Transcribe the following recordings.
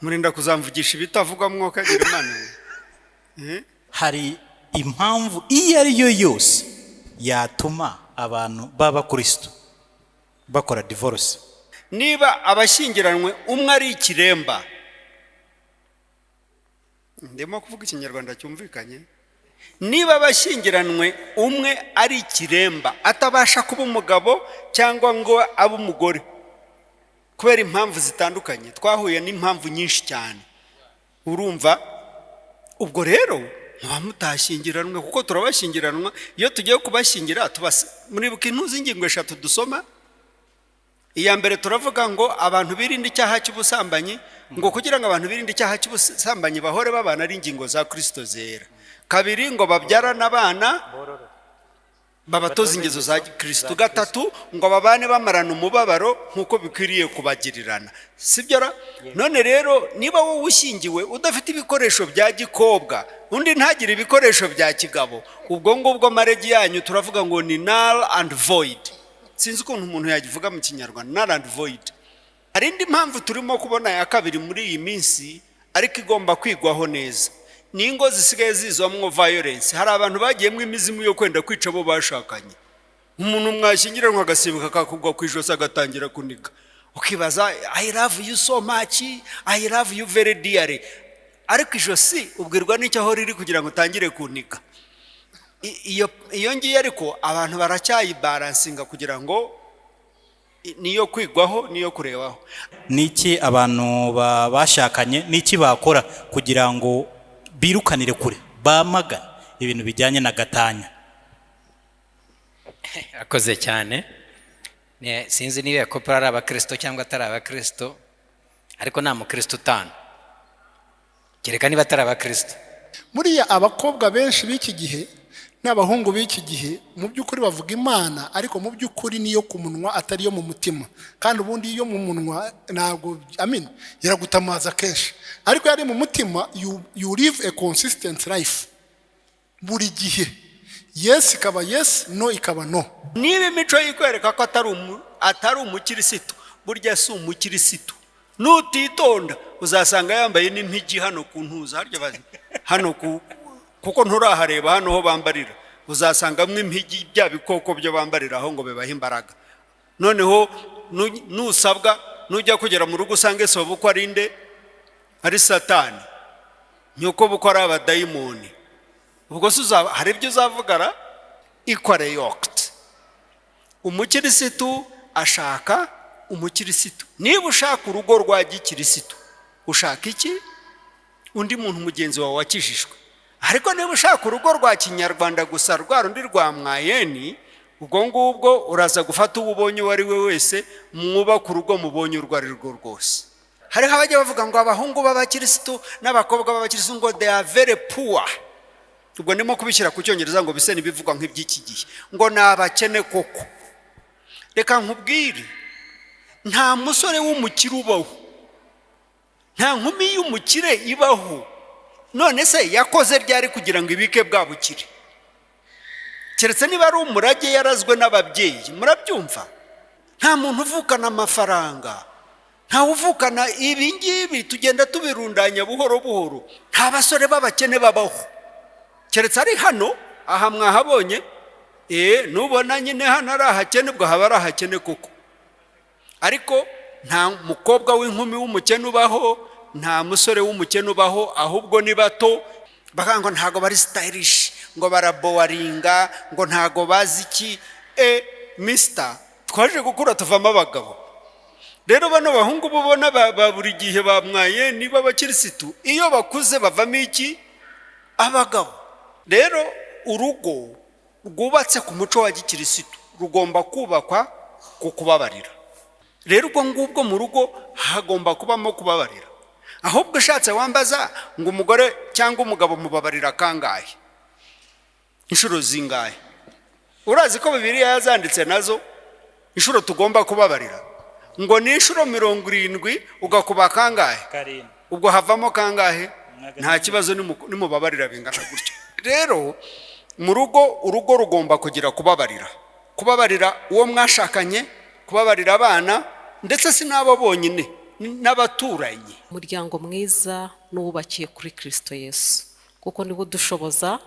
Murinda kuzamvugisha ibitavugwa, mwokagira Imana. Hari impamvu iyo ari yo yose yatuma abantu b'abakristo bakora divorce? Niba abashyingiranywe umwe ari ikiremba, ndimo kuvuga Ikinyarwanda cyumvikanye, niba abashyingiranywe umwe ari ikiremba, atabasha kuba umugabo cyangwa ngo abe umugore kubera impamvu zitandukanye, twahuye n'impamvu nyinshi cyane, urumva, ubwo rero muba mutashyingiranwe, kuko turabashyingiranwa. Iyo tugiye kubashyingira, muribuka intuzi, ingingo eshatu dusoma. Iya mbere turavuga ngo abantu birinde icyaha cy'ubusambanyi, ngo kugira ngo abantu birinde icyaha cy'ubusambanyi bahore babana ari ingingo za Kirisito zera. Kabiri, ngo babyarane abana, babatoze ingeso za Kirisito. Gatatu, ngo babane bamarana umubabaro nk'uko bikwiriye kubagirirana. Sibyo ra? None rero niba wowe ushyingiwe udafite ibikoresho bya gikobwa, undi ntagire ibikoresho bya kigabo, ubwo ngubwo marriage yanyu turavuga ngo ni null and void. Sinzi ukuntu umuntu yagivuga mu Kinyarwanda, null and void. Hari indi mpamvu turimo kubona ya kabiri muri iyi minsi, ariko igomba kwigwaho neza, ni ingo zisigaye zizwamo violence. Hari abantu bagiyemo imizimu yo kwenda kwica abo bashakanye. Umuntu mwashyingiranwa agasimbuka akakugwa ku ijosi, agatangira kuniga, ukibaza: "I love you so much, I love you very dearly," ariko ijosi ubwirwa n'icyo aho riri kugira ngo utangire kuniga. Iyo ngiyo ariko abantu baracyayibalancinga kugira ngo niyo kwigwaho, niyo kurebaho. Niki abantu bashakanye, niki bakora kugira ngo birukanire kure, bamagane ibintu bijyanye na gatanya? Akoze cyane. Sinzi niba couple ari abakristo cyangwa atari abakristo, ariko nta mukristo utanu, kereka niba atari abakristo. Buriya abakobwa benshi b'iki gihe n'abahungu b'iki gihe, mu by'ukuri bavuga Imana, ariko mu by'ukuri niyo ku munwa, atari iyo mu mutima. Kandi ubundi iyo mu munwa ntabwo amin iragutamaza kenshi, ariko iyo ari mu mutima, you live a consistent life buri gihe. Yes ikaba yes, no ikaba no. Niba imico yikwereka ko atari umukirisitu, burya si umukirisitu. Nutitonda uzasanga yambaye n'impigi hano ku ntuza, harya hano ku, kuko nturahareba hano ho bambarira, uzasangamo impigi, bya bikoko byo bambariraho ngo bibahe imbaraga. Noneho nusabwa, nujya kugera mu rugo, usange sobukwe ari nde? Ari Satani, nyoko bukwe ari abadayimoni. Ubwo se uzaba hari ibyo uzavugara? Equally yoked. Umukirisitu ashaka umukirisitu. Niba ushaka urugo rwa gikirisitu, ushaka iki? Undi muntu mugenzi wawe wakijijwe. Ariko niba ushaka urugo rwa kinyarwanda gusa, rwa rundi rwa mwayeni, ubwo ngubwo uraza gufata uwo ubonye uwo ari we wese, mwubaka urugo mubonye urwo ari rwo rwose. Hariho abajya bavuga ngo abahungu b'abakirisitu n'abakobwa b'abakirisitu ngo they are very poor. Ubwo ndimo kubishyira ku Cyongereza ngo bise n'ibivugwa nk'iby'iki gihe, ngo ni abakene koko. Reka nkubwire, nta musore w'umukire ubaho, nta nkumi y'umukire ibaho. None se yakoze ryari kugira ngo ibike bwa bukire? Keretse niba ari umurage yarazwe n'ababyeyi. Murabyumva, nta muntu uvukana amafaranga, ntawe uvukana ibi ngibi, tugenda tubirundanya buhoro buhoro. Nta basore b'abakene babaho, keretse ari hano aha mwahabonye. Nubona nyine hano ari ahakene, ubwo haba ari ahakene koko. Ariko nta mukobwa w'inkumi w'umukene ubaho, nta musore w'umukene ubaho. Ahubwo ni bato bakavuga ngo ntago bari stylish, ngo baraboringa, ngo ntago bazi iki. Mister, twaje gukura tuvamo abagabo. Rero bano bahungu bubona ba buri gihe bamwaye, niba abakirisitu, iyo bakuze bavamo iki? Abagabo. Rero urugo rwubatse ku muco wa gikirisitu rugomba kubakwa ku kubabarira. Rero ubwo ngubwo mu rugo hagomba kubamo kubabarira. Ahubwo ushatse wambaza ngo umugore cyangwa umugabo mubabarira kangahe, inshuro zingahe? Urazi ko Bibiliya yazanditse nazo inshuro tugomba kubabarira, ngo ni inshuro 70 ugakuba kangahe? Karindwi. Ubwo havamo kangahe? Nta kibazo nimubabarira bingana gutyo. Rero mu rugo, urugo rugomba kugira kubabarira, kubabarira uwo mwashakanye, kubabarira abana, ndetse si n'abo bonyine. n'abaturanyi. Umuryango mwiza n'uwubakiye kuri Kirisito Yesu, kuko niwo udushoboza,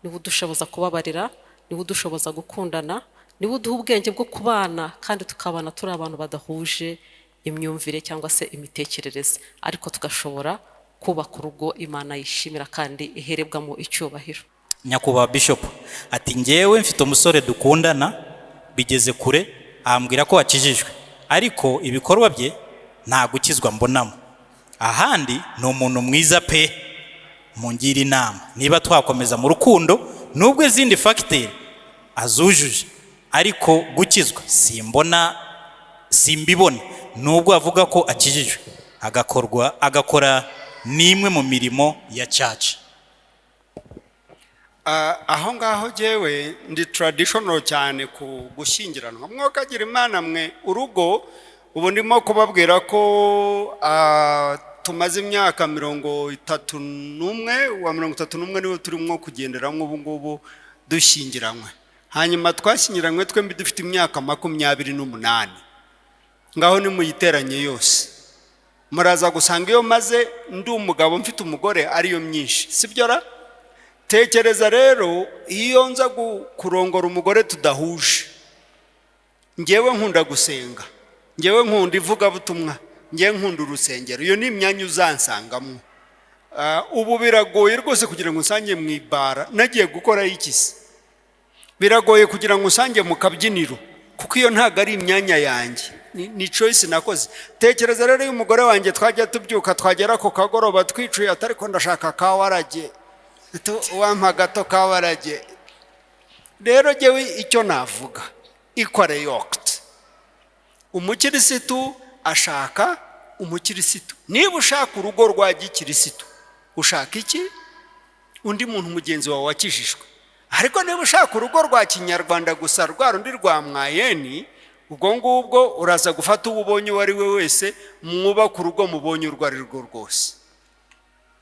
niwo udushoboza kubabarira, niwo udushoboza gukundana, niwo uduha ubwenge bwo kubana, kandi tukabana turi abantu badahuje imyumvire cyangwa se imitekerereze, ariko tugashobora kubaka urugo Imana yishimira kandi iherebwamo icyubahiro. Nyakubahwa Bishop, ati: "Ngewe mfite umusore dukundana bigeze kure, ambwira ko akijijwe, ariko ibikorwa bye nta gukizwa mbonamo. Ahandi ni umuntu mwiza pe. Mungire inama niba twakomeza mu rukundo, nubwo izindi facteurs azujuje, ariko gukizwa simbona, simbibona, nubwo avuga ko akijijwe, agakorwa agakora n'imwe mu mirimo ya church." Aho ngaho jyewe ndi traditional cyane ku gushyingiranwa. Mwokagira Imana mwe, urugo ubu ndimo kubabwira ko tumaze imyaka 31, wa 31 niwo turimo kugenderamo ubu ngubu dushyingiranywe. Hanyuma twashyingiranywe twembi dufite imyaka 28. Ngaho nimuyiteranye yose, muraza gusanga iyo maze ndi umugabo mfite umugore ariyo myinshi, sibyo ra? Tekereza rero iyo nza kurongora umugore tudahuje. Ngewe nkunda gusenga, ngewe nkunda ivugabutumwa, ngewe nkunda urusengero, iyo ni imyanya uzansangamo. Ubu biragoye rwose kugira ngo unsange mu ibara nagiye gukora iki se. Biragoye kugira ngo unsange mu kabyiniro, kuko iyo ntabwo ari imyanya yanjye, ni choice nakoze. Tekereza rero iyo umugore wanjye twajya tubyuka, twagera ku kagoroba twicuye, atari ko ndashaka ka warage, wampa gato ka warage. Rero jyewe icyo navuga, equally yoked, umukirisitu ashaka umukirisitu. Niba ushaka urugo rwa gikirisitu, ushaka iki? Undi muntu mugenzi wawe wakijijwe. Ariko niba ushaka urugo rwa kinyarwanda gusa, rwa rundi rwa mwayeni, ubwo ngubwo uraza gufata uwo ubonye uwo ari we wese, mwubaka urugo mubonye urwo ari rwo rwose.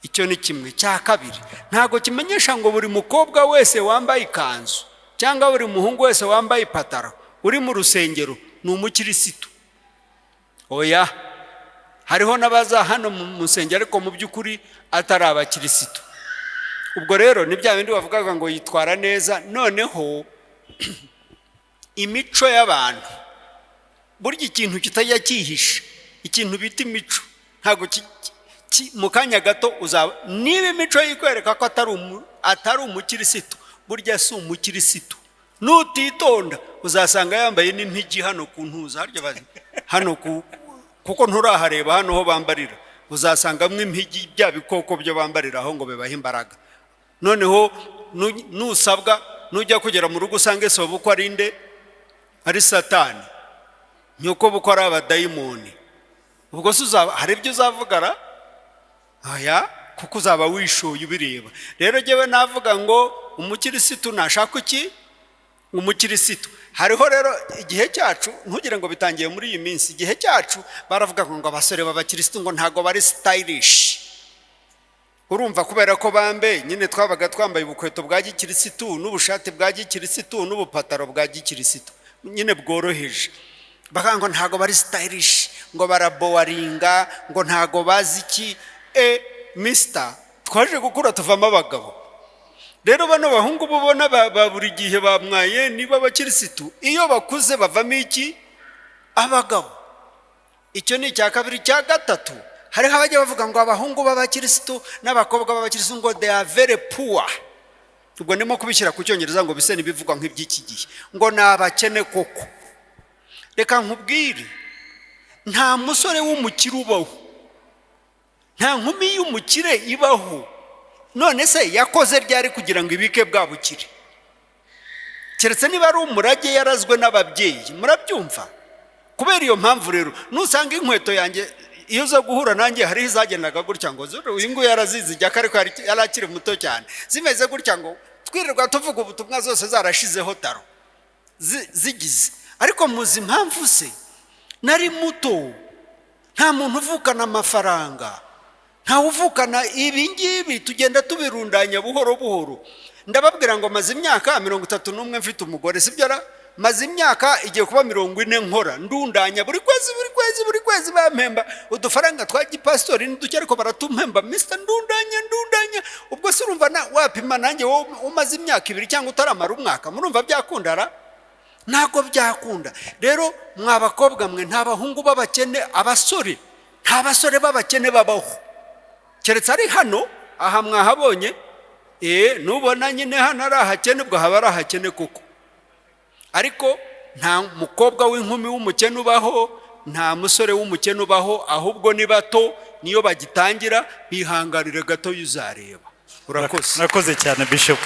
Icyo ni kimwe. Cya kabiri, ntabwo kimenyesha ngo buri mukobwa wese wambaye ikanzu cyangwa buri muhungu wese wambaye ipataro uri mu rusengero ni umukirisitu. Oya, hariho n'abaza hano mu rusengero ariko mu by'ukuri atari abakirisitu. Ubwo rero ni bya bindi bavugaga ngo yitwara neza. Noneho imico y'abantu, burya ikintu kitajya cyihisha, ikintu bita imico, ntabwo mu kanya gato uzaba. Niba imico yikwereka ko atari umukirisitu, burya si umukirisitu. Nutitonda uzasanga yambaye n'impigi hano ku ntuza, harya hano ku, kuko nturahareba hano ho bambarira, uzasangamo impigi, bya bikoko byo bambariraho ngo bibahe imbaraga. Noneho nusabwa, nujya kugera mu rugo, usange sobukwe ari nde? Ari Satani, nyoko bukwe ari abadayimoni. Ubwo se uzaba hari ibyo uzavugara? Oya, kuko uzaba wishoye ubireba. Rero jyewe navuga ngo umukirisitu nashaka iki? Umukirisitu. Hariho rero igihe cyacu, ntugire ngo bitangiye muri iyi minsi, igihe cyacu baravuga ngo abasore b'abakirisitu ngo ntabwo bari stylish. Urumva, kubera ko bambe nyine twabaga twambaye ubukweto bwa gikirisitu n'ubushati bwa gikirisitu n'ubupataro bwa gikirisitu nyine bworoheje, bakavuga ngo ntabwo bari stylish, ngo barabowaringa, ngo ntabwo bazi iki. E mister, twaje gukura tuvamo abagabo. Rero bano bahungu bubona ba buri gihe bamwaye, niba abakirisitu, iyo bakuze bavamo iki? Abagabo. Icyo ni icya kabiri. Icya gatatu, hariho abajya bavuga ngo abahungu b'abakirisitu n'abakobwa b'abakirisitu ngo they are very poor. Ubwo ndimo kubishyira ku Cyongereza ngo bise n'ibivugwa nk'iby'iki gihe, ngo ni abakene koko. Reka nkubwire, nta musore w'umukire ubaho, nta nkumi y'umukire ibaho. None se yakoze ryari kugira ngo ibike bwa bukire? Keretse niba ari umurage yarazwe n'ababyeyi. Murabyumva? Kubera iyo mpamvu rero, nusanga inkweto yanjye, iyo uza guhura nanjye, hariho izagendaga gutya, ngo uyu nguyu yarazizi ijya, ariko yari akiri muto cyane, zimeze gutya, ngo twirirwa tuvuga ubutumwa zose zarashizeho taro zigize. Ariko muzi impamvu se? Nari muto. Nta muntu uvukana amafaranga, ntawe uvukana ibi ngibi, tugenda tubirundanya buhoro buhoro. Ndababwira ngo maze imyaka 31 mfite umugore, sibyo ra? Maze imyaka igiye kuba 40 nkora, ndundanya buri kwezi, buri kwezi, buri kwezi bampemba udufaranga twa gipasitori n'uduke, ariko baratumpemba. Mister, ndundanya, ndundanya. Ubwo se urumva wapima nanjye, wowe umaze imyaka 2 cyangwa utaramara umwaka, murumva byakundara? Ntabwo byakunda. Rero mwa bakobwa mwe, nta bahungu b'abakene, abasore, nta basore b'abakene babaho, keretse ari hano aha mwahabonye. Nubona nyine hano ari ahakene, ubwo haba ari ahakene koko. Ariko nta mukobwa w'inkumi w'umukene ubaho, nta musore w'umukene ubaho. Ahubwo ni bato, niyo bagitangira, bihanganire gato, uzareba. Urakoze. Murakoze cyane, Bishop.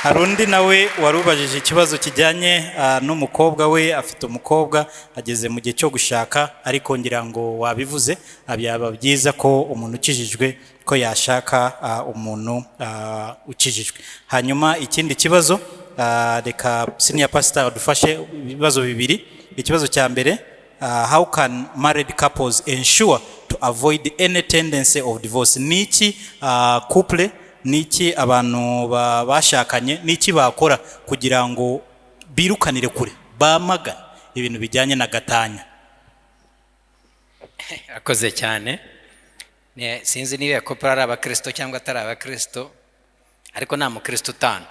Hari undi nawe wari ubajije ikibazo kijyanye n'umukobwa we. Afite umukobwa, ageze mu gihe cyo gushaka, ariko ngira ngo wabivuze, byaba byiza ko umuntu ukijijwe ko yashaka umuntu ukijijwe. Hanyuma ikindi kibazo, reka senior pastor adufashe ibibazo bibiri. Ikibazo cya mbere, how can married couples ensure to avoid any tendency of divorce? Niki couple, niki abantu bashakanye, niki bakora kugira ngo birukanire kure, bamagane ibintu bijyanye na gatanya? Akoze cyane. Sinzi niba couple ari abakirisito cyangwa atari abakirisito, ariko nta mukristo utana,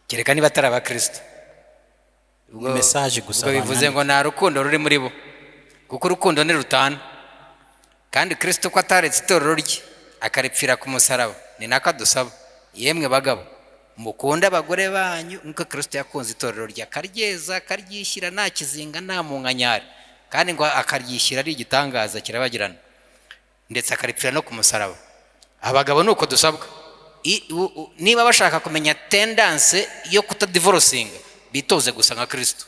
kereka niba atari abakirisito. Message gusa Ubwo bivuze banandika. ngo nta rukundo ruri muri bo, kuko urukundo ntirutana. Kandi Kirisito ko ataretse itorero rye, akaripfira ku musaraba, ni nako adusaba: "Yemwe bagabo, mukunde abagore banyu nk'uko Kirisito yakunze itorero rye, akaryeza, akaryishyira nta kizinga, nta munkanyari." Kandi ngo akaryishyira ari igitangaza kirabagirana, ndetse akaripfira no ku musaraba. Abagabo ni uko dusabwa. Niba bashaka kumenya tendency yo kutadivorcinga, bitoze gusa nka Kirisito,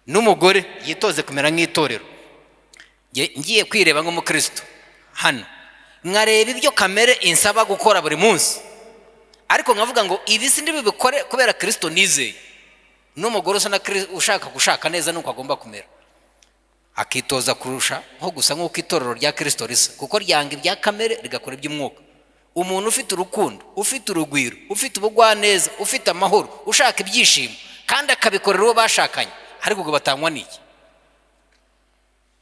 n'umugore yitoze kumera nk'itorero. Ngiye kwireba nk'umukristo hano, nkareba ibyo kamere insaba gukora buri munsi, ariko nkavuga ngo ibi si ndibubikore kubera Kirisito nizeye. N'umugore usa na ushaka gushaka neza nuko agomba kumera, akitoza kurusha nko gusa nk'uko itorero rya Kirisito risa, kuko ryanga ibya kamere rigakora iby'umwuka. Umuntu ufite urukundo, ufite urugwiro, ufite ubugwaneza, ufite amahoro, ushaka ibyishimo, kandi akabikorera uwo bashakanye, ariko ubwo batangwa n'iki?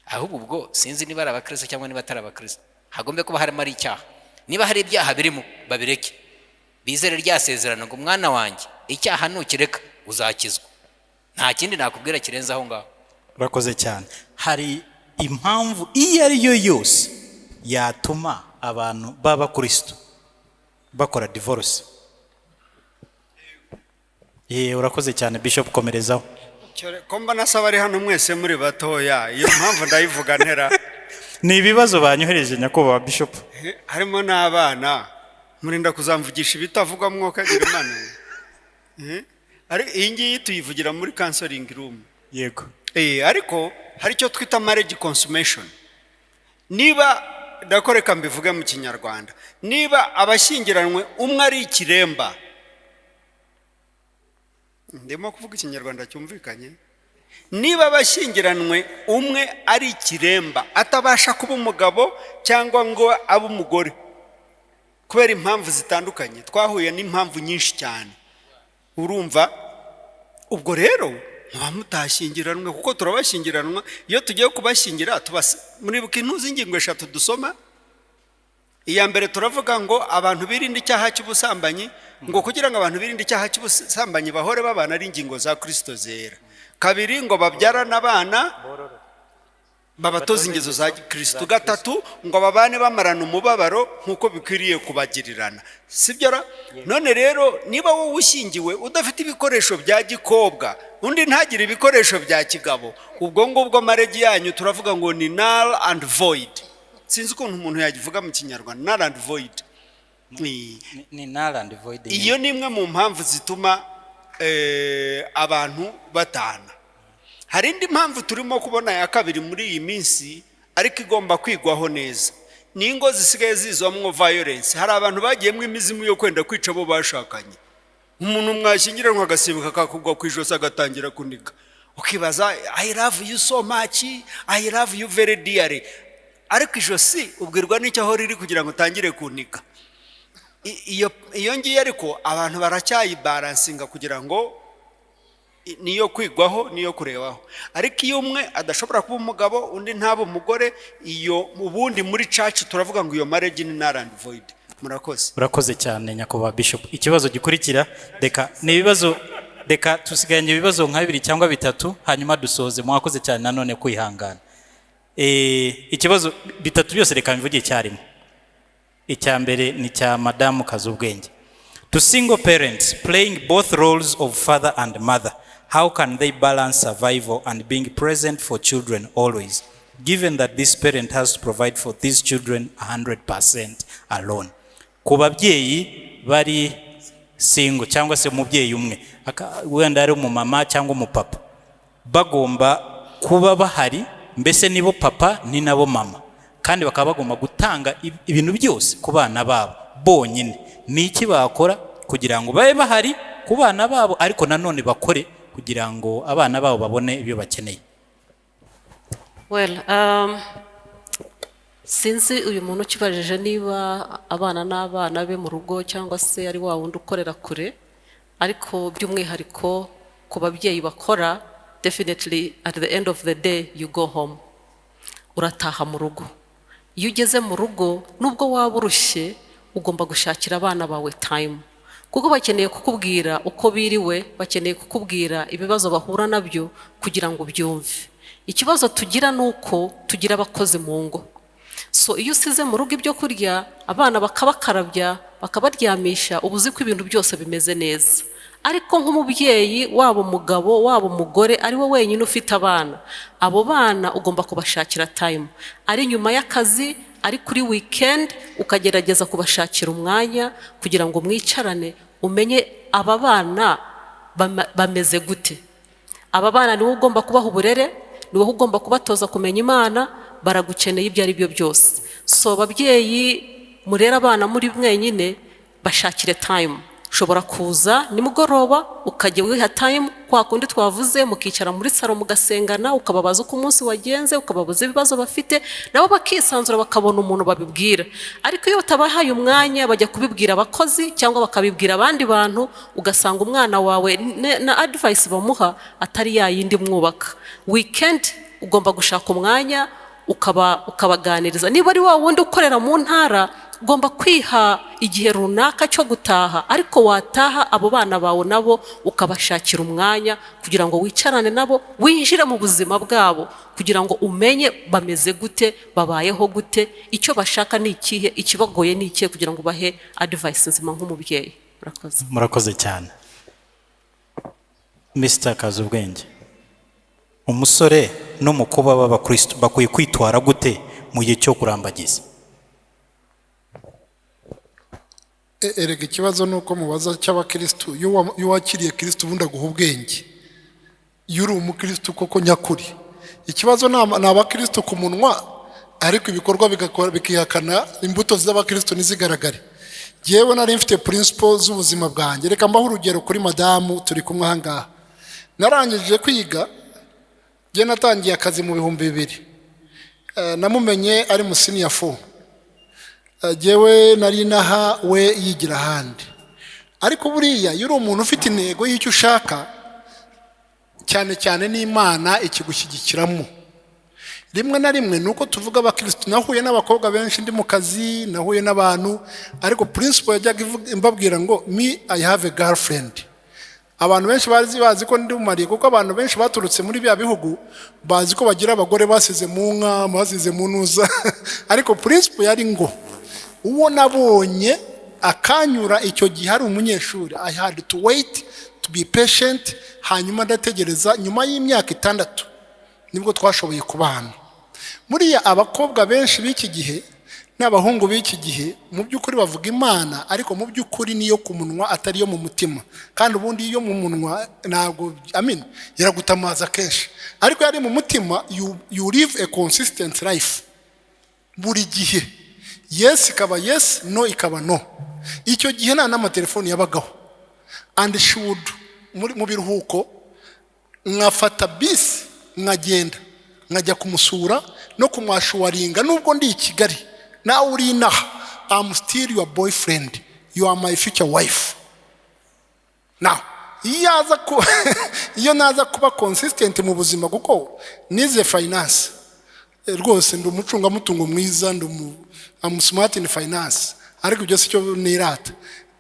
Ahubwo ubwo sinzi niba ari abakristo cyangwa niba atari abakristo, hagombe kuba harimo ari icyaha. Niba hari ibyaha birimo, babireke, bizere rya sezerano ngo: "Mwana wanjye, icyaha nukireka uzakizwa." Nta kindi nakubwira kirenze aho ngaho. Urakoze cyane. Hari impamvu iyo ari yo yose yatuma abantu b'abakristo bakora divorce? Ye, urakoze cyane, Bishop, komerezaho. Ko mbona asaba ari hano mwese muri batoya, iyo mpamvu ndayivuga ntera? Ni ibibazo banyohereje, nyakubahwa Bishop. Harimo n'abana, murinda kuzamvugisha ibitavugwa, mwuka agira Imana. Ariko iyi ngiyi tuyivugira muri counseling room. Ariko hari icyo twita marriage consummation. Niba ndakoreka mbivuge mu Kinyarwanda, niba abashyingiranywe umwe ari ikiremba, ndimo kuvuga Ikinyarwanda cyumvikanye, niba abashyingiranywe umwe ari ikiremba, atabasha kuba umugabo cyangwa ngo abe umugore kubera impamvu zitandukanye, twahuye n'impamvu nyinshi cyane, urumva ubwo rero muba mutashyingiranwe, kuko turabashyingiranwa. Iyo tugiye kubashyingira, muribuka intuzi ingingo eshatu dusoma? Iya mbere turavuga ngo abantu birinde icyaha cy'ubusambanyi, ngo kugira ngo abantu birinde icyaha cy'ubusambanyi bahore babana ari ingingo za Kirisito zera. Kabiri, ngo babyarane abana, babatoza ingeso za Kirisito. Gatatu, ngo babane bamarana umubabaro nk'uko bikwiriye kubagirirana. Sibyo ra? None rero niba wowe ushyingiwe udafite ibikoresho bya gikobwa, undi ntagire ibikoresho bya kigabo, ubwo ngubwo marriage yanyu turavuga ngo ni null and void. Sinzi ukuntu umuntu yagivuga mu Kinyarwanda, null and void. Ni null and void. Iyo ni imwe mu mpamvu zituma abantu batana. Hari indi mpamvu turimo kubona ya kabiri muri iyi minsi, ariko igomba kwigwaho neza, ni ingo zisigaye zizwamo violence. Hari abantu bagiyemo imizimu yo kwenda kwica abo bashakanye. Umuntu mwashyingiranwa agasimbuka akakugwa ku ijosi, agatangira kuniga, ukibaza: "I love you so much, I love you very dearly." Ariko ijosi ubwirwa n'icyo aho riri kugira ngo utangire kuniga. Iyo ngiyo ariko abantu baracyayibalancinga kugira ngo Niyo kwigwaho, niyo kurebaho. Ariko iyo umwe adashobora kuba umugabo, undi ntabe umugore, iyo ubundi muri church turavuga ngo iyo marriage ni null and void. Murakoze. Urakoze cyane, nyakubahwa bishop. Ikibazo gikurikira, reka ni ibibazo, reka tusigaranye ibibazo nka bibiri cyangwa bitatu, hanyuma dusoze. Mwakoze cyane nanone kwihangana. Ikibazo bitatu byose reka mbivuge icyarimwe. Icya mbere ni cya Madamu Kazubwenge: "To single parents playing both roles of father and mother, how can they balance survival and being present for children always, given that this parent has to provide for these children 100% alone?" Ku babyeyi bari single cyangwa se umubyeyi umwe, wenda ari umumama cyangwa umupapa, bagomba kuba bahari, mbese nibo papa ni nabo mama, kandi bakaba bagomba gutanga ibintu byose ku bana babo bonyine, ni iki bakora kugira ngo babe bahari ku bana babo, ariko nanone bakore kugira ngo abana babo babone ibyo bakeneye? Well, sinzi uyu muntu ukibajije niba abana n'abana be mu rugo cyangwa se ari wa wundi ukorera kure, ariko by'umwihariko ku babyeyi bakora, definitely at the end of the day you go home, urataha mu rugo. Iyo ugeze mu rugo, nubwo waba urushye, ugomba gushakira abana bawe time, kuko bakeneye kukubwira uko biriwe, bakeneye kukubwira ibibazo bahura nabyo kugira ngo ubyumve. Ikibazo tugira ni uko tugira abakozi mu ngo. So iyo usize mu rugo ibyo kurya, abana bakabakarabya, bakabaryamisha, uba uzi ko ibintu byose bimeze neza. Ariko nk'umubyeyi, waba umugabo, waba umugore, ari we wenyine ufite abana, abo bana ugomba kubashakira time, ari nyuma y'akazi, ari kuri weekend, ukagerageza kubashakira umwanya kugira ngo mwicarane, umenye aba bana bameze gute. Aba bana niwe ugomba kubaha uburere, ni wowe ugomba kubatoza kumenya Imana, baragukeneye ibyo ari byo byose. So ababyeyi murera abana muri mwenyine, bashakire time. Ushobora kuza nimugoroba, ukajya wiha time kwa kundi twavuze, mukicara muri salo, mugasengana, ukababaza uko umunsi wagenze, ukababaza ibibazo bafite, nabo bakisanzura, bakabona umuntu babibwira. Ariko iyo utabahaye umwanya, bajya kubibwira abakozi cyangwa bakabibwira abandi bantu, ugasanga umwana wawe na advice bamuha atari ya yindi mwubaka. Weekend ugomba gushaka umwanya ukabaganiriza. Niba ari wa wundi ukorera mu ntara, ugomba kwiha igihe runaka cyo gutaha, ariko wataha abo bana bawe nabo ukabashakira umwanya kugira ngo wicarane nabo, winjire mu buzima bwabo kugira ngo umenye bameze gute, babayeho gute, icyo bashaka ni ikihe, ikibagoye ni ikihe, kugira ngo ubahe advice nzima nk'umubyeyi. Murakoze. Murakoze cyane. Mr Kazubwenge, umusore n'umukobwa b'abakristo bakwiye kwitwara gute mu gihe cyo kurambagiza? Erega ikibazo ni uko mubaza cy'abakirisitu. Iyo wakiriye Kirisitu, ubundi aguha ubwenge iyo uri umukirisitu koko nyakuri. Ikibazo ni abakirisitu ku munwa, ariko ibikorwa bikihakana, imbuto z'abakirisitu ntizigaragare. Yewe, nari mfite principle z'ubuzima bwanjye. Reka mbaho urugero kuri madamu turi kumwe aha ngaha. Narangije kwiga, njye natangiye akazi mu 2000. Namumenye ari mu senior four. Jyewe nari inaha, we yigira ahandi. Ariko buriya iyo uri umuntu ufite intego y'icyo ushaka, cyane cyane n'Imana ikigushyigikiramo. Rimwe na rimwe ni uko tuvuga abakirisitu. Nahuye n'abakobwa benshi ndi mu kazi, nahuye n'abantu, ariko principle yajyaga imbabwira ngo: "Me, I have a girlfriend." Abantu benshi bazi ko ndi umariye, kuko abantu benshi baturutse muri bya bihugu bazi ko bagira abagore basize mu nka, basize mu ntuza. Ariko principle yari ngo uwo nabonye akanyura icyo gihe ari umunyeshuri, I had to wait, to be patient. Hanyuma ndategereza, nyuma y'imyaka 6 nibwo twashoboye kubana. Buriya abakobwa benshi b'iki gihe n'abahungu b'iki gihe, mu by'ukuri bavuga Imana, ariko mu by'ukuri niyo ku munwa, atari iyo mu mutima. Kandi ubundi iyo mu munwa ntabwo, I mean, iragutamaza kenshi, ariko iyo ari mu mutima, you live a consistent life. Buri gihe yes ikaba yes, no ikaba no. Icyo gihe nta n'amatelefoni yabagaho. And she would mu biruhuko nkafata bisi, nkagenda nkajya kumusura no kumwashuwaringa: nubwo ndi i Kigali nawe uri inaha, I'm still your boyfriend, you are my future wife. Now Iyo naza kuba consistent mu buzima, kuko nize finance, rwose ndi umucungamutungo mwiza, ndi umu am smart in finance, ariko ibyo si cyo nirata.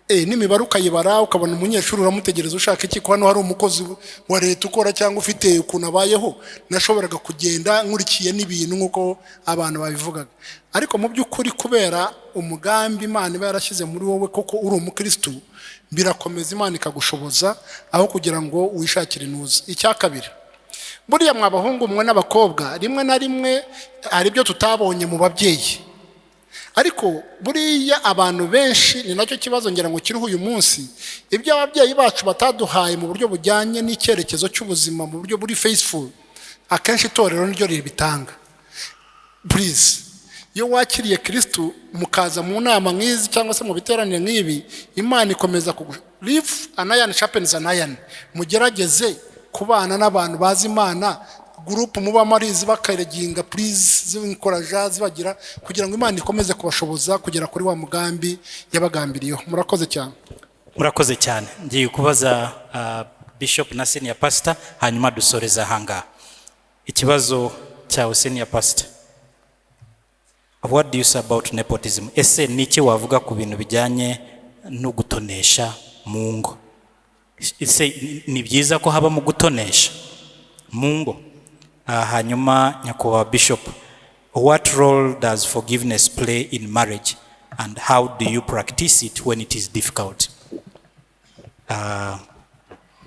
N'imibare ukayibara, ukabona umunyeshuri uramutegereza ushaka iki, ko hano hari umukozi wa leta ukora cyangwa ufite ukuntu abayeho. Nashoboraga kugenda nkurikiye n'ibintu nk'uko abantu babivugaga, ariko mu by'ukuri kubera umugambi Imana iba yarashyize muri wowe, koko uri umukristu, birakomeza, Imana ikagushoboza aho kugira ngo wishakire inuza. Icya kabiri, buriya mwa bahungu mwe n'abakobwa, rimwe na rimwe hari ibyo tutabonye mu babyeyi, ariko buriya abantu benshi ni nacyo kibazo ngira ngo kiriho uyu munsi. Ibyo ababyeyi bacu bataduhaye mu buryo bujyanye n'icyerekezo cy'ubuzima, mu buryo buri faithful, akenshi itorero niryo ribitanga. Please, iyo wakiriye Kirisitu, mukaza mu nama nk'izi cyangwa se mu biteranire nk'ibi, Imana ikomeza kugu live, an iron sharpens an iron. Mugerageze kubana n'abantu bazi Imana, groupe mubamo ari izibakareginga, please, zibikoraja, zibagira, kugira ngo Imana ikomeze kubashoboza kugera kuri wa mugambi yabagambiriyeho. Murakoze cyane. Murakoze cyane. Ngiye kubaza Bishop na senior pastor, hanyuma dusoreza ahangaha. Ikibazo cyawe, senior pastor: what do you say about nepotism? Ese ni iki wavuga ku bintu bijyanye no gutonesha mu ngo? Ese ni byiza ko habamo gutonesha mu ngo? Hanyuma nyakubahwa bishop, what role does forgiveness play in marriage and how do you practice it when it is difficult?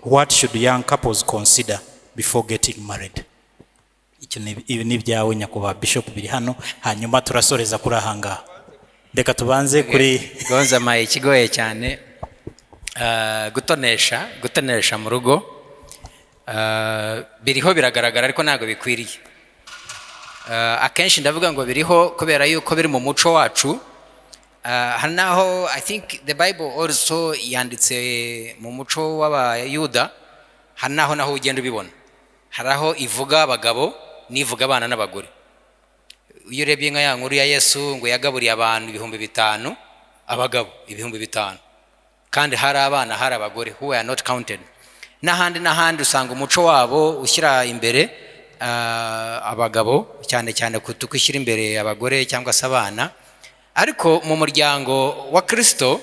What should young couples consider before getting married? Icyo ibi ni ibyawe, nyakubahwa bishop, biri hano. Hanyuma turasoreza kuri ahangaha. Reka tubanze kuri Gonza amaye ikigoye cyane. Gutonesha mu rugo biriho, biragaragara, ariko ntabwo bikwiriye. Akenshi ndavuga ngo biriho kubera yuko biri mu muco wacu. Hari naho I think the Bible also yanditse mu muco w'Abayuda, hari naho naho ugenda ubibona, hari aho ivuga abagabo n'ivuga abana n'abagore. Iyo urebye nka ya nkuru ya Yesu ngo yagaburiye abantu 5000, abagabo 5000, kandi hari abana, hari abagore who were not counted. N'ahandi n'ahandi usanga umuco wabo ushyira imbere abagabo cyane cyane kuruta uko ushyira imbere abagore cyangwa se abana. Ariko mu muryango wa Kirisito,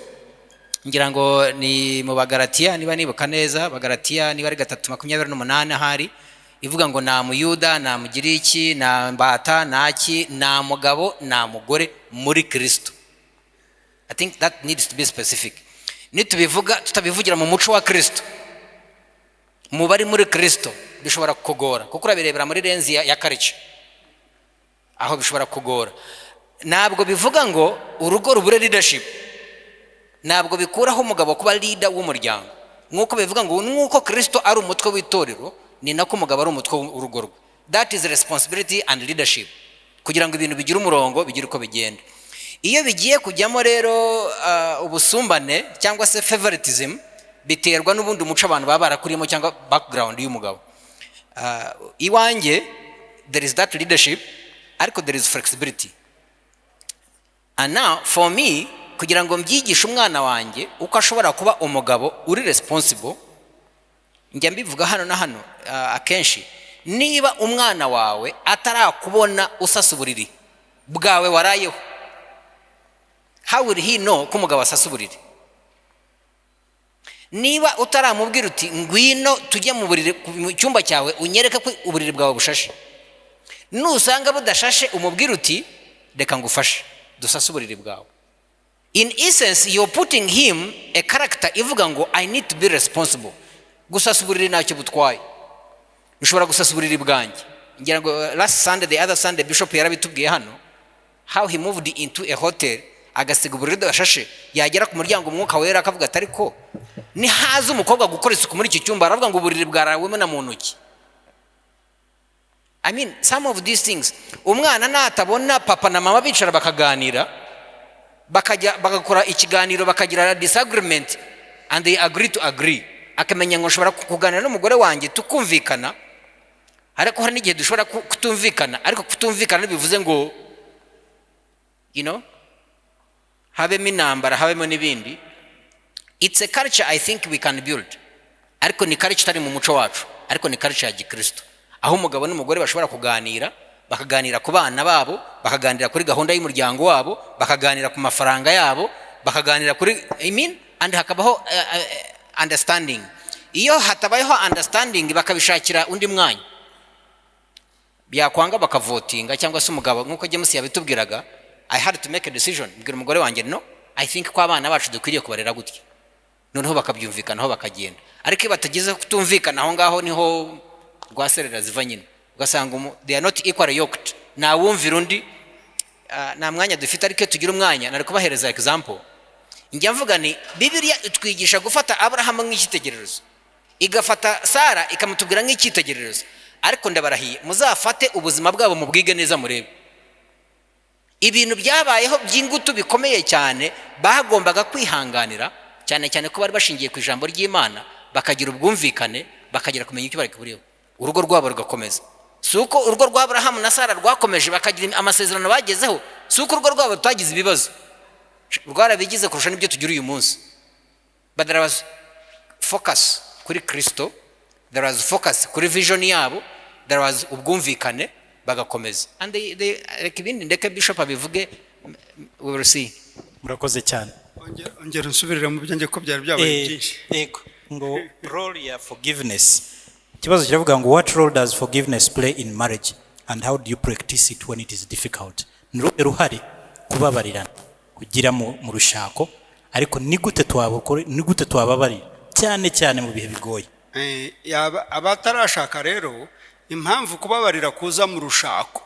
ngira ngo ni mu Bagaratiya, niba nibuka neza, Bagaratiya niba ari 3:28, ahari ivuga ngo nta Muyuda, nta Mugiriki, nta mbata, nta ki, nta mugabo, nta mugore muri Kirisito. I think that needs to be specific. Nitubivuga tutabivugira mu muco wa Kirisito, mu bari muri Kirisito, bishobora kugora, kuko urabirebera muri lens ya culture, aho bishobora kugora. Ntabwo bivuga ngo urugo rubure leadership, ntabwo bikuraho umugabo kuba leader w'umuryango. Nk'uko bivuga ngo nk'uko Kirisito ari umutwe w'itorero, ni nako umugabo ari umutwe w'urugo rwe. That is responsibility and leadership, kugira ngo ibintu bigire umurongo, bigire uko bigenda. Iyo bigiye kujyamo rero ubusumbane cyangwa se favoritism, biterwa n'ubundi umuco abantu baba barakuriyemo cyangwa background y'umugabo. Iwanjye there is that leadership, ariko there is flexibility. And now for me, kugira ngo mbyigishe umwana wanjye uko ashobora kuba umugabo uri responsible, njya mbivuga hano na hano akenshi: niba umwana wawe atarakubona usasa uburiri bwawe warayeho, how will he know ko umugabo asasa uburiri? Niba utaramubwira uti: "Ngwino tujye mu buriri, mu cyumba cyawe, unyereke ko uburiri bwawe bushashe," nusanga budashashe umubwire uti: "Reka ngufashe dusase uburiri bwawe." In essence, you're putting him a character ivuga ngo "I need to be responsible." Gusasa uburiri ntacyo butwaye, ushobora gusasa uburiri bwanjye. Ngira ngo last Sunday, the other Sunday, bishop yarabitubwiye hano, how he moved into a hotel, agasiga uburiri budashashe, yagera ku muryango Umwuka Wera akavuga ati: "Ariko nihaza umukobwa gukora isuku muri iki cyumba, aravuga ngo uburiri bwarawemo na mu ntoki." I mean, some of these things, umwana natabona papa na mama bicara bakaganira, bakajya bagakora ikiganiro, bakagira disagreement and they agree to agree, akamenya ngo nshobora kuganira n'umugore wanjye tukumvikana, ariko hari n'igihe dushobora kutumvikana, ariko kutumvikana ntibivuze ngo habemo intambara, habemo n'ibindi. It's a culture I think we can build. Ariko ni culture itari mu muco wacu, ariko ni culture ya gikristo, aho umugabo n'umugore bashobora kuganira, bakaganira ku bana babo, bakaganira kuri gahunda y'umuryango wabo, bakaganira ku mafaranga yabo, bakaganira kuri, I mean, and hakabaho understanding. Iyo hatabayeho understanding, bakabishakira undi mwanya, byakwanga bakavotinga, cyangwa se umugabo, nk'uko James yabitubwiraga, I had to make a decision, mbwira umugore wanjye: "No, I think ko abana bacu dukwiriye kubarera gutya." Noneho bakabyumvikanaho, bakagenda. Ariko iyo batageze kutumvikana, aho ngaho niho rwaserera ziva nyine, ugasanga they are not equally yoked, ntawumvira undi. Nta mwanya dufite, ariko iyo tugira umwanya nari kubahereza example. Njya mvuga ni Bibiliya itwigisha gufata Aburahamu nk'icyitegererezo, igafata Sara ikamutubwira nk'icyitegererezo, ariko ndabarahiye, muzafate ubuzima bwabo mubwige neza, murebe ibintu byabayeho by'ingutu bikomeye cyane bagombaga kwihanganira, cyane cyane ko bari bashingiye ku ijambo ry'Imana, bakagira ubwumvikane, bakagira kumenya icyo bari kuburiho, urugo rwabo rugakomeza. Si uko urugo rwa Aburahamu na Sara rwakomeje, bakagira amasezerano bagezeho, si uko urugo rwabo rutagize ibibazo, rwarabigize kurusha n'ibyo tugira uyu munsi. But there was focus kuri Kristo, there was focus kuri vision yabo, there was ubwumvikane, bagakomeza. And reka ibindi ndeke bishop abivuge, we will see. Murakoze cyane. Ongera unsubirire mu byanjye ko byari byabaye byinshi. Yego, ngo role ya forgiveness. Ikibazo kiravuga ngo: "What role does forgiveness play in marriage and how do you practice it when it is difficult?" Ni uruhe ruhare kubabarirana kugira mu rushako, ariko ni gute twabukora, ni gute twababarira, cyane cyane mu bihe bigoye? Abatarashaka rero, impamvu kubabarira kuza mu rushako,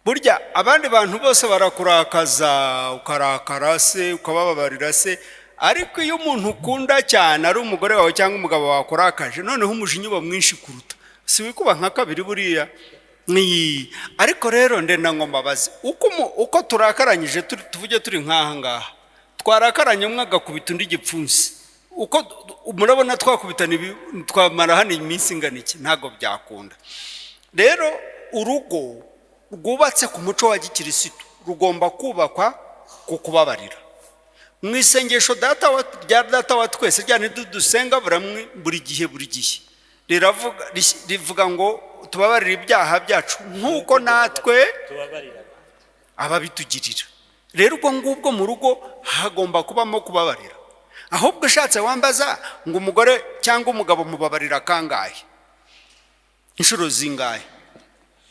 burya abandi bantu bose barakurakaza, ukarakara se, ukabababarira se, ariko iyo umuntu ukunda cyane ari umugore wawe cyangwa umugabo wawe akurakaje, noneho umujinya uba mwinshi kuruta, si wikuba nka kabiri buriya. Ariko rero ndenda ngo mbabaze, uko turakaranyije, tuvuge turi nk'aha ngaha, twarakaranye, umwe agakubita undi igipfunsi, uko murabona twakubitana twamara hano iminsi ingana iki? Ntabwo byakunda. Rero urugo rwubatse ku muco wa gikirisitu rugomba kubakwa ku kubabarira. Mu isengesho rya Data wa twese, rya dusenga buri gihe, buri gihe rivuga ngo tubabarire ibyaha byacu nk'uko natwe ababitugirira. Rero ubwo ngubwo mu rugo hagomba kubamo kubabarira. Ahubwo ushatse wambaza ngo umugore cyangwa umugabo mubabarira kangahe, inshuro zingahe?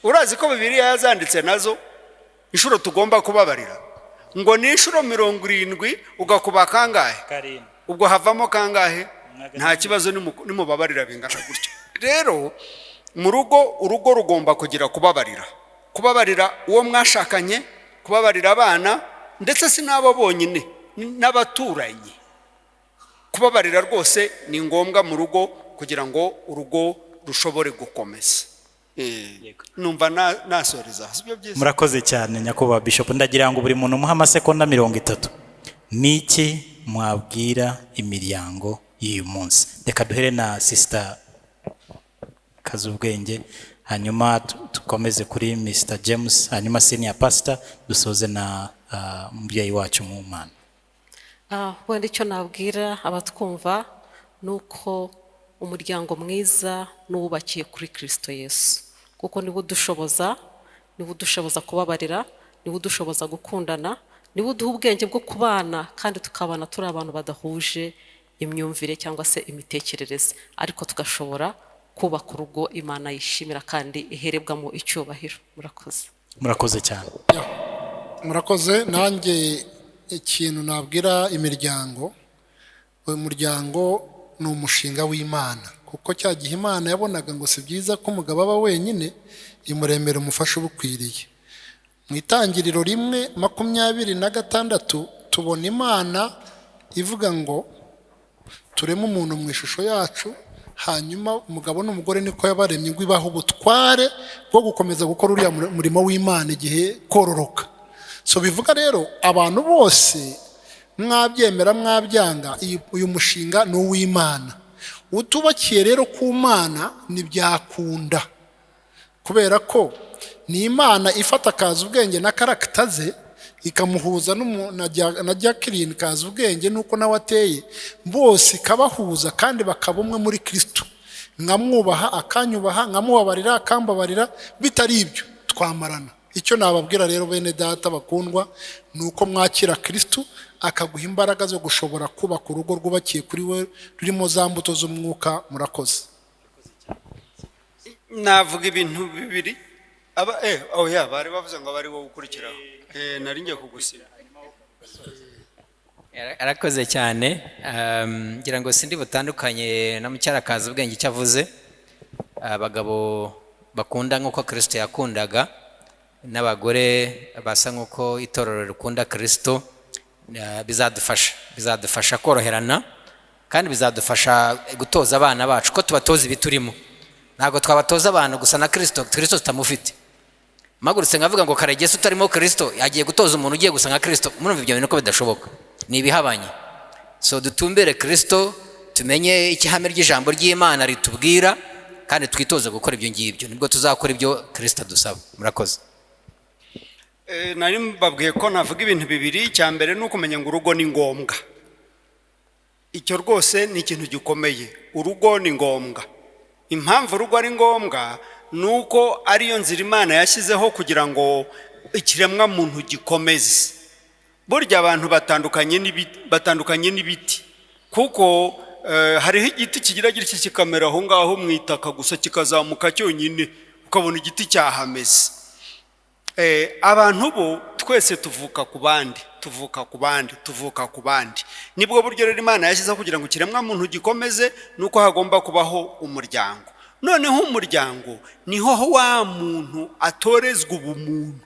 Urazi ko Bibiliya yazanditse nazo inshuro tugomba kubabarira, ngo ni inshuro 70 ugakuba kangahe? Ubwo havamo kangahe? Nta kibazo nimubabarira bingana gutyo. Rero mu rugo, urugo rugomba kugira kubabarira, kubabarira uwo mwashakanye, kubabarira abana, ndetse si n'abo bonyine, n'abaturanyi. Kubabarira rwose ni ngombwa mu rugo kugira ngo urugo rushobore gukomeza. Numva nasoreza, si byo byiza? Murakoze cyane, nyakubahwa bishop. Ndagira ngo buri muntu umuhe amasegonda 30. Ni iki mwabwira imiryango y'uyu munsi? Reka duhere na Sister Kazubwenge, hanyuma dukomeze kuri Mr James, hanyuma senior pastor, dusoze na umubyeyi wacu mu Mana. Wenda icyo nabwira abatwumva ni uko umuryango mwiza n'uwubakiye kuri Kirisito Yesu, kuko niwe udushoboza, niwe udushoboza kubabarira, niwe udushoboza gukundana, niwe uduha ubwenge bwo kubana, kandi tukabana turi abantu badahuje imyumvire cyangwa se imitekerereze, ariko tugashobora kubaka urugo Imana yishimira kandi iherebwamo icyubahiro. Murakoze. Murakoze cyane. Murakoze. Nanjye ikintu nabwira imiryango, uyu muryango ni umushinga w'Imana, kuko cya gihe Imana yabonaga ngo si byiza ko umugabo aba wenyine, imuremera umufasha ubukwiriye. Mu Itangiriro 1:26 tubona Imana ivuga ngo tureme umuntu mu ishusho yacu, hanyuma umugabo n'umugore niko yabaremye, ngo ibaha ubutware bwo gukomeza gukora uriya murimo w'Imana igihe kororoka. So bivuga rero, abantu bose, mwabyemera mwabyanga, uyu mushinga ni uw'Imana. Utubakiye rero ku Mana ntibyakunda, kubera ko ni Imana ifata akaza ubwenge na character ze. Ikamuhuza na Jacqueline kazi ubwenge nuko nawe ateye, bose ikabahuza kandi bakaba umwe muri Kristo, nkamwubaha akanyubaha, nkamubabarira akambabarira. Bitari ibyo twamarana. Icyo nababwira rero, bene data bakundwa, ni uko mwakira Kristo akaguha imbaraga zo gushobora kubaka urugo rwubakiye kuri we, rurimo za mbuto z'umwuka. Murakoze. Navuga ibintu bibiri. Aba oya, bari bavuze ngo bari wowe ukurikiraho. Nari ngiye kugusiba. Arakoze cyane. Ngira ngo sindi butandukanye na mucyarakazi ubwenge icyo avuze. Abagabo bakunda nk'uko Kirisito yakundaga, n'abagore basa nk'uko itorero rikunda Kirisito, bizadufasha koroherana, kandi bizadufasha gutoza abana bacu ko tubatoza ibiturimo. Ntabwo twabatoza abantu gusa na Kirisito, Kirisito tutamufite. Mpagurutse nkavuga ngo Karegesi utarimo Kirisito agiye gutoza umuntu ugiye gusa nka Kirisito, murumva ibyo bintu ko bidashoboka, ni ibihabanye. So dutumbere Kirisito, tumenye icyo ihame ry'ijambo ry'Imana ritubwira, kandi twitoze gukora ibyo ngibyo, nibwo tuzakora ibyo Kirisito adusaba. Murakoze. Nari mbabwiye ko navuga ibintu bibiri. Icya mbere ni ukumenya ngo urugo ni ngombwa. Icyo rwose ni ikintu gikomeye, urugo ni ngombwa. Impamvu urugo ari ngombwa ni uko ariyo nzira Imana yashyizeho kugira ngo ikiremwamuntu gikomeze. Burya abantu batandukanye n'ibiti, kuko hariho igiti kigira gitya kikamera aho ngaho mu itaka gusa, kikazamuka cyonyine, ukabona igiti cyahameze. Abantu bo twese tuvuka ku bandi, tuvuka ku bandi, tuvuka ku bandi. Nibwo buryo rero Imana yashyizeho kugira ngo ikiremwamuntu gikomeze, nuko hagomba kubaho umuryango. Noneho umuryango niho wa muntu atorezwa ubumuntu.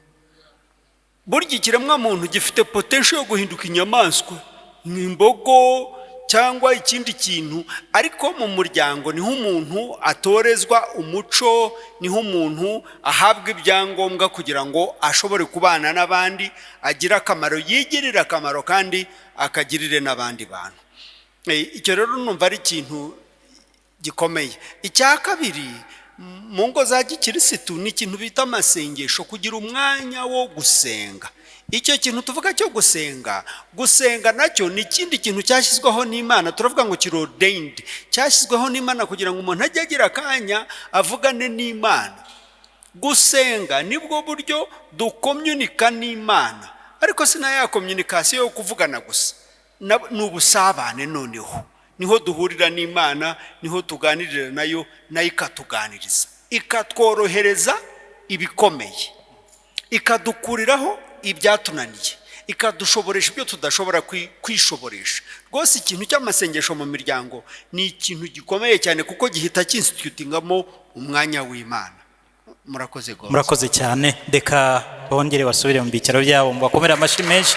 Burya ikiremwamuntu gifite potential yo guhinduka inyamaswa, nk'imbogo cyangwa ikindi kintu, ariko mu muryango niho umuntu atorezwa umuco, niho umuntu ahabwa ibyangombwa kugira ngo ashobore kubana n'abandi, agire akamaro, yigirire akamaro kandi akagirire n'abandi bantu. Icyo rero numva ari ikintu gikomeye. Icya kabiri, mu ngo za gikirisitu ni ikintu bita amasengesho, kugira umwanya wo gusenga. Icyo kintu tuvuga cyo gusenga, gusenga nacyo ni ikindi kintu cyashyizweho n'Imana. Turavuga ngo kiri ordained, cyashyizweho n'Imana kugira ngo umuntu ajye agira akanya avugane n'Imana. Gusenga nibwo buryo dukomyunika n'Imana, ariko si na ya communication yo kuvugana gusa, ni ubusabane. Noneho niho duhurira n'Imana, niho tuganirira nayo, nayo ikatuganiriza, ikatworohereza ibikomeye, ikadukuriraho ibyatunaniye, ikadushoboresha ibyo tudashobora kwishoboresha. Rwose ikintu cy'amasengesho mu miryango ni ikintu gikomeye cyane, kuko gihita cyinstitutingamo umwanya w'Imana. Murakoze rwose. Murakoze cyane. Reka bongere basubire mu byicaro byabo, mubakomere amashyi menshi.